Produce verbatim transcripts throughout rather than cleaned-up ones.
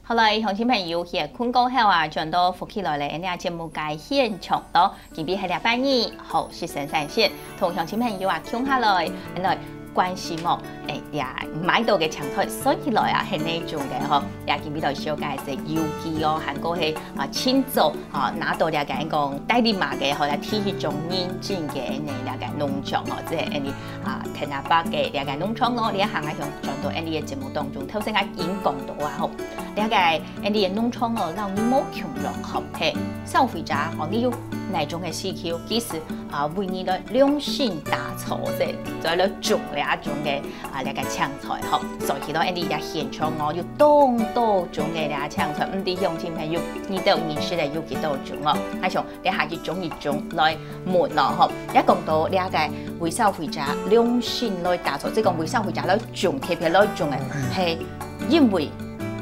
好了，鄉親朋友，歇睏過後啊，轉到福氣來了，𠊎等節目个現場囉。今晡日係禮拜二，好，係生產線，同鄉親朋友啊，共下來，來關心哦，誒，呀，買到个青菜算起來啊，係哪種个吼，呀，今晡日來紹介係有機哦，還過係啊，盡早啊，拿到這个講代理碼个吼，來第一種認證个恁呢這个農場哦，這係恁呢啊，田下伯个這个農場咯，這下啊，想轉到恁呢个節目當中，頭先啊已經講到啊吼，這个 恁呢个農場哦，摎你無共樣吼，係，消費者哦，你有哪種个需求，其實啊，為你來量身打造个，再來種這種个啊，這个青菜吼。所以咯，恁呢个現場哦，有當多種个這青菜，毋知鄉親朋友，你兜認識个有幾多種哦？啊，像這下一種一種來問咯吼。也講到這个為消費者量身來打造，即講為消費者來種，特別來種个，係因為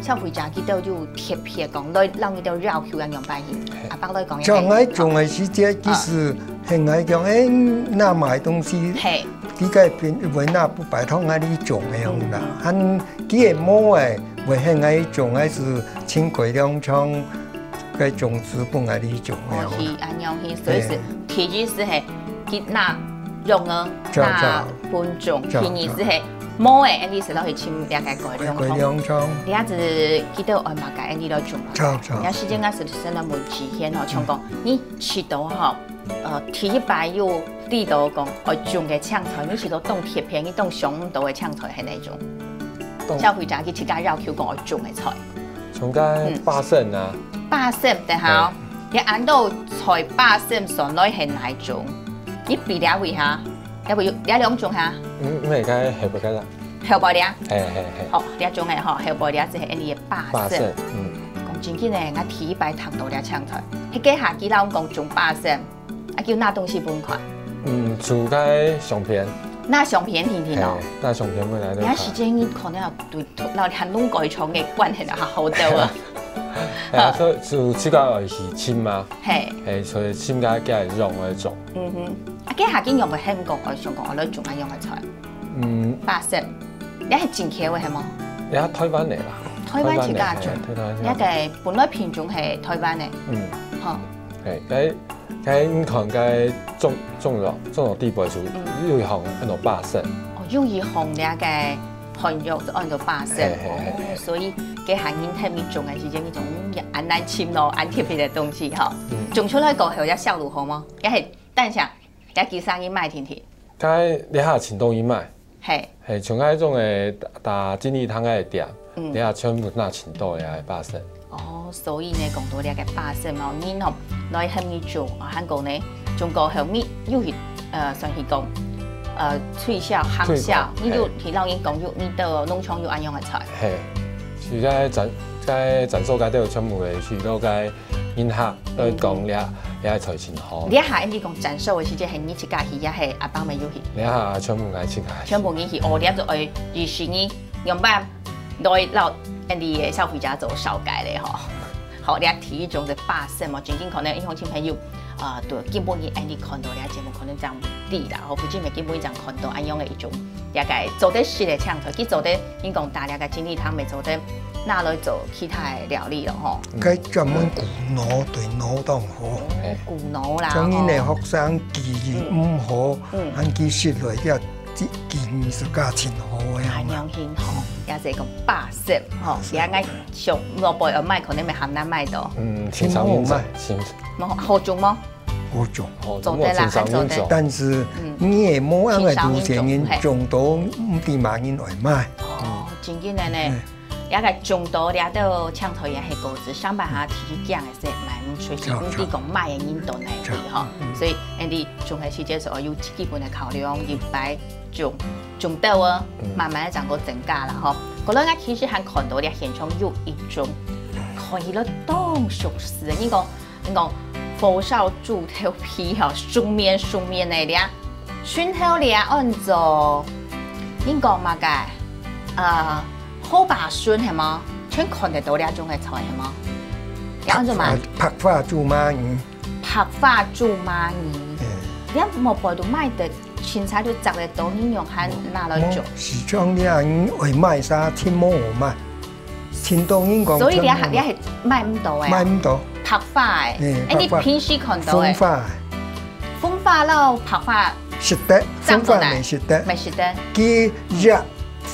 消費者佢兜有特別講，來，摎你兜要求愛仰般形？係。阿伯來講，像𠊎種个時節，其實很愛講，誒，那買東西，係。佢个品味那不擺通𠊎哩種个樣啦。嗯，嗯。還佢个無誒，會很愛種，還是清規兩種个種子分𠊎哩種个樣啦。哦，係，恁樣係，所以係，係。第一係，佢那用个，著，那分種，著，第二係，著。 無誒，恁呢係落去尋這个改良場。改良場。這下子佢兜愛麼个，恁呢來種啊？著，著。這下時間𠊎係先來問志賢吼，像講，你試著吼，呃，第一擺有知著講愛種个青菜，你試著當特別，你當想毋到个青菜係哪種？當消費者佢自家要求講愛種个菜。像該，嗯。八仙啊。八仙，等下哦。係。你恁多菜八仙選來係哪一種？你比較一下。 也會有這兩種哈？嗯，毋係，該後背該啦。後背這？係，係，係。好，這種个吼，後背這就係恁呢个八仙。八仙，嗯。講真經呢，𠊎第一擺聽著這青菜，該下佢摎𠊎講種八仙，啊，叫拿東西分看。嗯，就該相片。拿相片定定哦。係，拿相片分𠊎兜看。你時間你可能要對，摎你還弄過一種个關係了，好好多啊。係啊，嗯。所以就自家愛去尋嘛。係。係，所以尋該，該用个種。嗯哼。 啊，該下佢仰會喊講，愛想講，愛來種恁樣个菜。嗯。八仙，你係進口个係無？你係台灣个啦。台灣自家種，台灣，係，台灣自家種。你个本來品種係台灣个。嗯。吼。係，該，該你看該種，種落，種落底背就，嗯。有一項安到八仙。哦，有一項你个 漢藥就安到八仙。係，係，係。哦，所以該下人特別種个時間，你種，嗯，恁難尋咯，恁特別个東西吼。嗯。種出來過後，也銷路好無？也係單淨，也幾儕人買定定。該這下盡多人買。係。係，像該種个，打，打精力湯个店，嗯。這下全部拿盡多个八仙。 哦，所以呢，講到這个八仙哦，人吼，來喊你種，啊，還過呢，種過後你又去，呃，算係講，呃，推銷、行銷，推廣，你就，係。去摎人講，有，你兜農場有恁樣个菜。係，就該展，該展售該兜全部个，去到該人客來講，嗯。這，這个菜真好。這下恁樣講展售个時間，係你自家去，也係阿爸姆有去？這下全部𠊎自家去。全部你去，哦，這就愛二十年，仰般？ 來摎恁樣个消費者做紹介咧吼。好，這第一種係八仙嘛，真正可能鄉親朋友，呃，對，今晡日恁樣看到這節目，可能正知啦，吼，不知咩今晡日正看到恁樣个一種，這个做得食个青菜，佢做得，應講打這个精力湯，乜做得拿來做其他个料理咯，吼。該專門顧腦，對腦當好。哦，顧腦啦，像恁樣个吼。學生記憶毋好，嗯。嗯。還記食落去， 記，記憶就較真好个。恁樣形吼，也係講八仙吼，八仙。也愛像老輩愛買，可能乜還難買到。嗯，青少年種，青少年種。無，好種無？好種。好種，做得啦，青少年種。還做得。但是，嗯。你也無恁个有錢人，青少年種，係。種到毋知麼人愛買。哦，真正个呢。嗯。 這个種到這兜青菜也係果子，上班下提去揀个時買毋出去，著，毋知講買个人到哪位吼。著，嗯。所以，恁樣種个時節係有基本个考量，一擺種，種到啊，嗯。慢慢个正過增加啦吼。過來，𠊎其實還看到這現場有一種，看起來當熟似，你講 你講，火燒豬頭皮吼，順面順面个咧，順後咧安做，你講麼个？呃，河壩筍係無？全看得到這種个菜係無？這安做麼个？白，白花豬螞蟻。白花豬螞蟻。嗯。這無背都賣得，凊彩就摘得到，你用還拿來做？無，市場裡啊，你愛買啥，全無好買。盡多人講，所以你還，你還賣毋到个啊？賣毋到。白花个，欸，欸，你白花。平時看到个。紅花个。紅花摎白花食得，紅花正做得。毋食得。毋食得。佢葉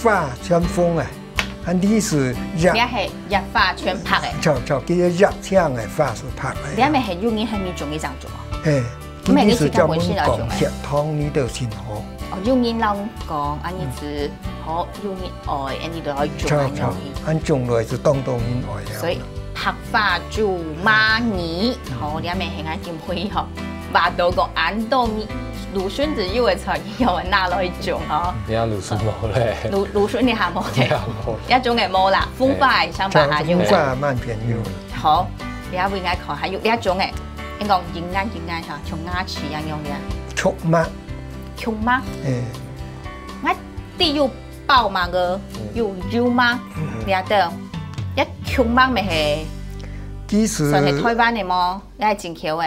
花全紅个，啊，你係葉。你係葉花全白个。著，著，佢个葉青个，花係白个。你係毋係有人還無種，你正做啊？嘿。 毋係，你係專門講血糖，你就盡好。哦，有人摎你講，恁樣子，好，有人愛，恁樣就愛種，著，恁樣。著，恁種落去就當多人愛啊。所以，白花豬嫲耳，好，你還無很愛金輝吼，話到講恁多你，魯迅子有个菜，你有拿來種吼。你看魯迅無咧？魯，魯迅你還無咧？你還無。這種个無啦，紅花个想法還有啦。著，紅花蠻便宜。好，你還無應該看，還有這種个。 應該應該應該哈，像牙齒一樣个。虯嫲。虯嫲。欸。𠊎知有包嫲个，嗯。有油嫲，嗯。這兜，這虯嫲乜係，其實算係臺灣个無？也係進口个？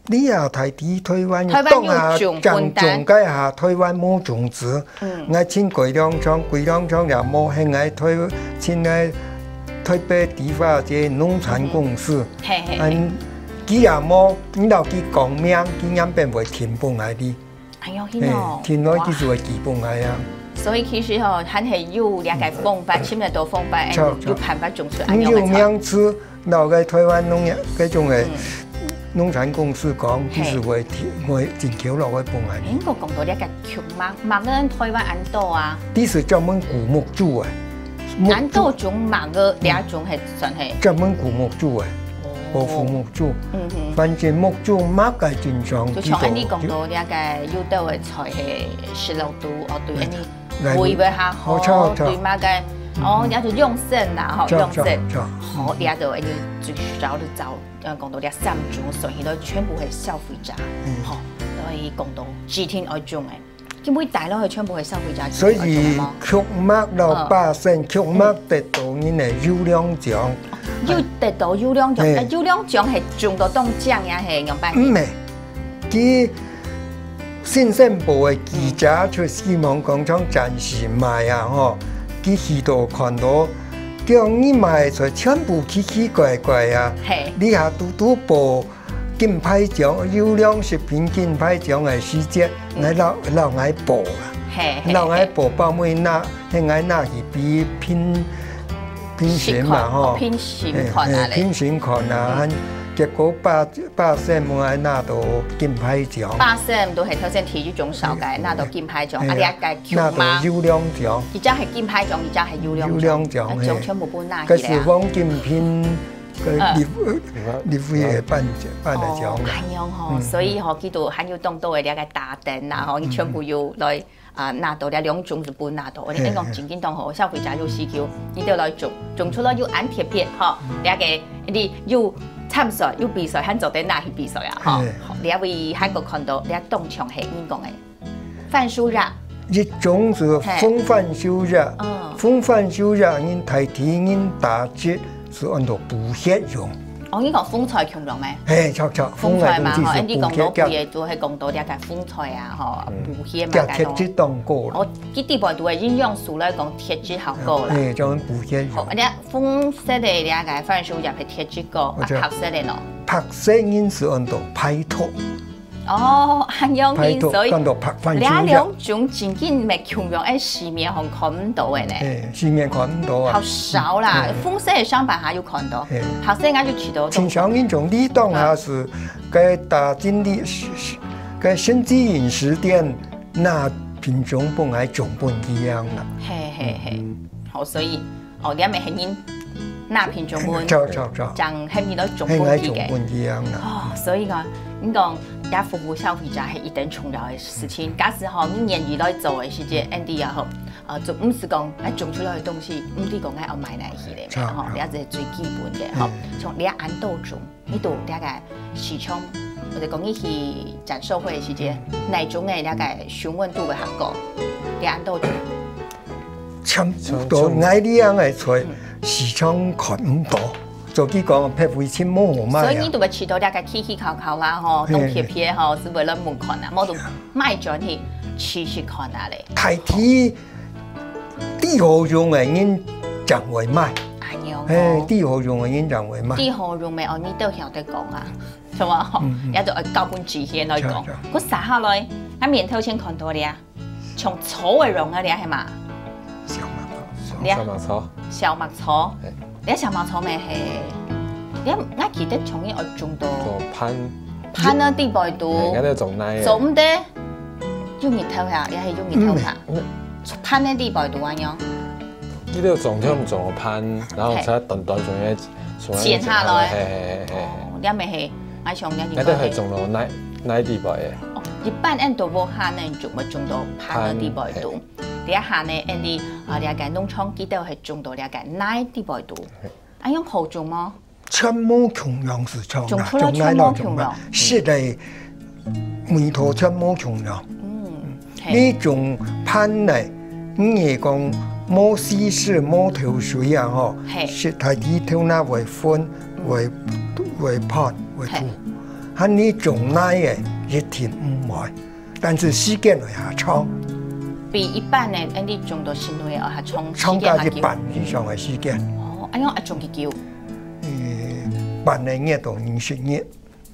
你也大體臺灣，臺灣有種，當下正種該下，臺灣無種子。 嗯。𠊎尋歸兩場，歸兩場也無，係𠊎台，尋𠊎台北迪化街農產公司。嗯。嘿，嘿，嘿。恁，佢也無，你摎佢講名，佢原本會訂分𠊎哩。哎喲，嘿，係哦。訂來佢就會寄分𠊎啊。哇。所以其實吼，還係有這个方法，嗯。尋得到方法，著，著。有辦法種出恁樣个菜。你有名字， 摎該臺灣農業，該種个，嗯。農產公司講，嘿。其實會提，會進口落來分𠊎哩。應該講到這个虯嫲，嫲个臺灣恁多啊。佢係專門顧目珠个。目珠。恁多種嫲个，嗯。這種係算係。專門顧目珠个，哦。保護目珠。嗯哼。反正目珠擘个正常，就像恁樣講到這个有兜个菜係食落肚，哦，對，嗯。恁樣 胃會較好，哦，著，著。對麼个，哦，嗯。也就養生啦，吼，著，養生。著，著。好，這就恁樣最少就找，呃，講到這三種，算起來全部係消費者，嗯。吼，所以講到指定愛種个，今晡日帶落去全部係消費者指定愛種个無？所以虯嫲摎八仙，嗯。虯嫲得到人个優良獎。有得到優良獎，嘿。呃，優良獎係種到當靚呀，係仰般？毋係，佢 新生報个記者就希望講像暫時賣啊吼，佢去到看到，叫你賣个菜全部奇奇怪怪啊。嘿。你還拄拄報金牌獎，優良食品金牌獎个時節，嗯。來摎，摎𠊎報啦。嘿，嘿，摎𠊎報，嘿。報尾拿，係𠊎拿去比評，評審嘛吼。評審看啊咧。嘿，嘿，評審看啊，嗯。結果八 八仙毋係拿到金牌獎。八仙都係頭先第一種紹介，嗯。拿到金牌獎，嗯。啊，這个虯嫲，拿到優良獎。一隻係金牌獎，一隻係優良獎。優良獎，啊，獎全部分拿去了啊。嘿。該係王金平个，嗯。立，立委个頒，頒个獎啦。哦，恁樣吼，嗯。所以吼，佢都還有當多个這个打燈啦，吼，嗯。佢全部有來 啊，拿到這兩種就分拿到，𠊎等講正經當好，嘿，嘿。消費者有需求，你就來種，種出來又恁特別，吼，嗯。這个你有參賽，有比賽，還做得拿去比賽啊，吼。嘿。好，這位還過看到，這當像係人講个番薯葉。一種係紅番薯葉，嘿。嗯。紅番薯葉，人大體人打汁 係安到補血用。哦，你講紅菜共樣咩？嘿，著，著，紅菜嘛，吼，紅个東西係補血，你講到補血，就係講到這个紅菜啊，吼，嗯。補血嘛，該種。佢鐵質當高啦。哦，佢底背就係營養素來講，鐵質較高啦。嘿，專門補血用。好，而且紅色个這个番薯葉係鐵質高，啊，著。白色个呢？白色人係安到排毒。 哦，恁樣，排毒，所以講到白番薯葉。這兩種正經毋係共樣，欸，市面上看毋到个呢。嘿，市面看毋到啊。較少啦，嘿。紅色个商品還有看到，嘿。白色𠊎就試到。親像人種，你當下係該打進去，該生機飲食店，該品種本來種分佢樣啦。嘿，嘿，嘿。嗯。好，所以 哦，這乜係人拿品種分，著，著，著。正係你來種分佢个。係，𠊎種分佢樣啦。哦，所以講，你講，這服務消費者係一等重要个事情。嗯。假使吼，你願意來做个時節，嗯。Andy也好，呃，就毋係講，欸，種出來个東西，毋知講𠊎愛賣哪去咧，著，吼，著。這係最基本个，吼。嗯。像你恁多種， 你到這个市場，或者講你去展售會个時節，嗯。哪種个這个詢問度會較高？你恁多種。差不多，𠊎這樣个菜，嗯。市場看毋到。所以講，別位尋無好賣啊。所以你都會試到這个奇奇怪怪啦，吼，嘿。當特別吼，係為了問看啊，無就買轉去試試看啊咧。大體 知好用个人正會買。恁樣嘿，哦。地火用个人認為嘛。地火用个，哦，你都曉得講啊，是無？嗯，嗯。也就愛交分志賢來講。是啊，是啊。𠊎續下來，𠊎面頭前看到了，像草个用个了，係嘛？小麥草。了。小麥草。小麥草。嘿。了小麥草咩係？了，𠊎記得像你愛種到做粄。粄个底背肚。嘿，𠊎兜種泥个。做毋得。有日頭下，也係有日頭下。嗯，嗯。粄个底背肚恁樣。 你兜種就種粄，然後才短短從該，從該剪下來。嘿，嘿，嘿，嘿，嘿。哦，這乜係，𠊎想這應該係。該兜係種到泥，泥底背个。哦，一般人都無下呢，種，會種到粄个底背肚。粄，嘿。這下呢，𠊎兜，啊，這個農場佢兜係種到這個泥底背肚。嘿。啊，用好種無？ 全無共樣係種啊，種出來全無共樣。種哪來種啊？食个味道全無共樣。嗯，嘿。你種粄呢，你係講無稀釋、無透水啊吼，嘿。食下去頭那會粉，嗯。會，會破，會苦。嘿。啊你種泥个，一定毋會。 但是時間會較長。比一般个，恁呢種到新會哦，較長，長加一半以上个時間。時間較久。哦，恁樣愛種幾久？呃，半個月到二十日。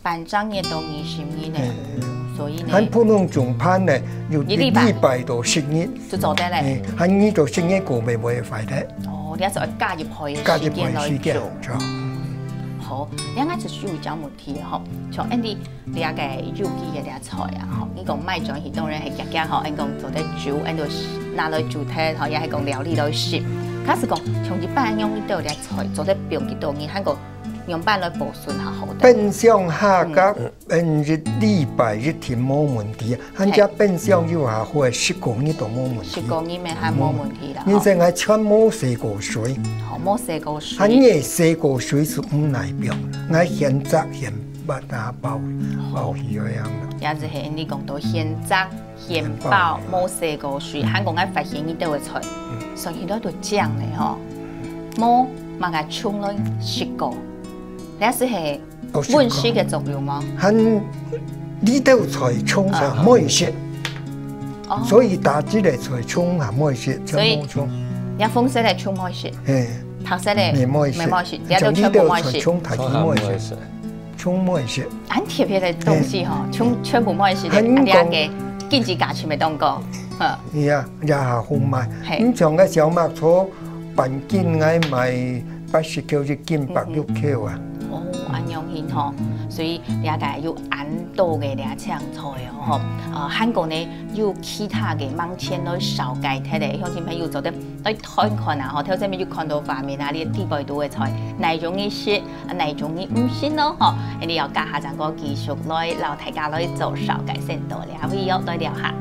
半隻月到二十日呢，嗯。所以呢，還普通種粄呢，有一禮拜。一禮拜到十日。就做得咧。哎，還二到十日過後會壞忒。哦，你還係愛加一倍个時間來種。加一倍時間，著。好，另外就是有一隻問題吼，像恁呢 這個有機个這菜啊，吼，你講賣轉去當然係遽遽吼，恁講做得煮，恁就拿來煮忒，吼，也係講料理來食。假使講像一般恁樣，你兜這菜做得放幾多日，還過樣般來保存較好个？冰箱下甲，嗯。嗯，一禮拜一定無問題，還加冰箱有下貨，十個日都無問題。十個日乜還無問題啦，嗯。吼。人生還全無洗過水。吼，無洗過水。還你洗過水係毋耐放，𠊎現摘現 把它包，包起來樣啦。也就係你講到現摘、現包，現包，無洗過水，還講愛發現你兜个菜，嗯。算起來都靚咧吼。無，麼个從來食過，這係係哦，食過。溫室个作用嗎？還，你兜菜蟲啊，啊。無食。哦。所以打這個菜蟲啊，無食，所以，全部蟲。這紅色个蟲無食，嘿。白色个乜無食，乜無食，這都全部無食。像你兜菜蟲，大體無食。 蟲無食。恁特別个東西吼，嘿。全，全部無食个，恁講，啊，這個經濟價值乜當高，哈。呀，也還好賣。嘿。你像該小麥草，半斤𠊎賣八十箍一斤，嗯哼。百六箍啊。哦，恁樣形吼，所以這個有恁多个這青菜哦，吼。呃，還過呢，有其他个網站來紹介忒个，鄉親朋友做得來看看啊，吼，頭先有看到畫面啊，你底背肚个菜，哪種你食， 啊，哪種你毋信咯，吼，恁呢愛加下正過繼續來摎大家來做紹介，先到這位哦，來尞下。